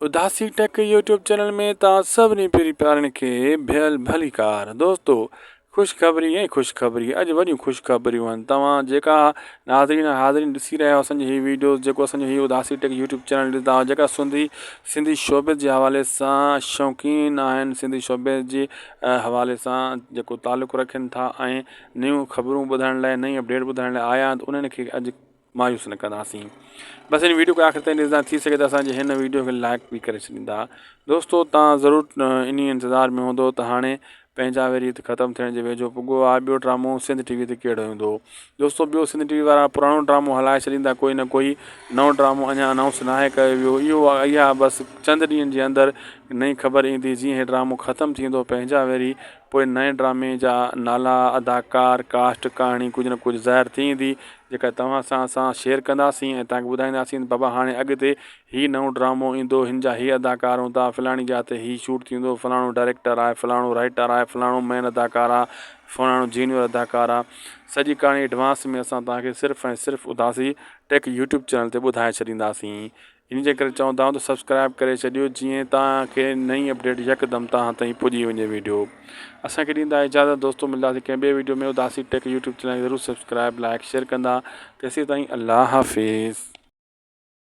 اداسي tech YouTube channel ۾ توهان سڀني پرين پيارن کي ڀيل ڀليڪار دوستو خوشخبري ۽ خوشخبري اڄ وڏيون خوشخبريون آهن توهان جيڪا ناظرين حاضرين ڏسي رهيا آهيو اسان جي هي ويڊيوز جيڪو اسان جو هي اداسي ٽيڪ يوٽيوب چينل ڏسندا آهيو جيڪا سنڌي سنڌي شوبز جي حوالي سان شوقين آهن سنڌي شوبز جي حوالي سان جيڪو تعلق رکن ٿا ۽ نيون خبرون ٻڌائڻ لاء نئين اپڊيٽ ٻڌائڻ لاء آيا آهن انهن کي اڄ مايوس نه ڪنداسين بس هن ويڊيو کي آخر تائين ڏسندا ٿي سگهي ته اسان جي هن ويڊيو کي لائڪ به ڪري ڇڏيندا دوستو تان ضرور انهي انتظار ۾ هوندو ته هاڻي پنهنجا ويري ته ختم ٿيڻ جي ويجهو پڳو آهي ٻيو ڊرامو سنڌ ٽي وي تي ڪهڙو ايندو دوستو ٻيو سنڌ ٽي وي وارا پراڻو ڊرامو هلائي ڇڏيندا ڪوئي نه ڪوئي نئون ڊرامو اڃا انائونس ناهي ڪيو ويو اهو اها بس چند ڏينهن جي اندر نئين خبر ايندي جيئن هي ڊرامو ختم ٿيندو پنهنجا ويري پوء نئين ڊرامي جا نالا، اداڪار، ڪاسٽ، ڪهاڻي ڪجهه نه ڪجهه ظاهر ٿي ايندي جيڪا توهان سان اسان شيئر ڪنداسين ۽ توهان کي ٻڌائينداسين ته بابا هاڻي اڳتي هي نئون ڊرامو ايندو هن جا هي اداڪار هوندا فلاڻي جاء تي هي شوٽ ٿيندو فلاڻو ڊائريڪٽر آهي فلاڻو رائيٽر آهي فلاڻو مين اداڪار آهي فلاڻو جينيئر اداڪار آهي سڄي ڪهاڻي ايڊوانس ۾ اسان توهان کي صرف ۽ صرف اداسي ٽيڪ يوٽيوب چينل تي ٻڌائي ڇڏينداسين ان جي ڪري چون ٿا ته سبسڪرائب ڪري ڇڏيو جيئن توهان کي نئين اپڊيٽ يڪدم توهان تائين پڄي وڃي ويڊيو اسان کي ڏيندا اجازت دوستو ملنداسين ڪنهن ٻي ويڊيو ۾ اداسي ٽيڪ يوٽيوب چينل ضرور سبسڪرائب لائڪ شيئر ڪندا تيسين تائين الله حافظ.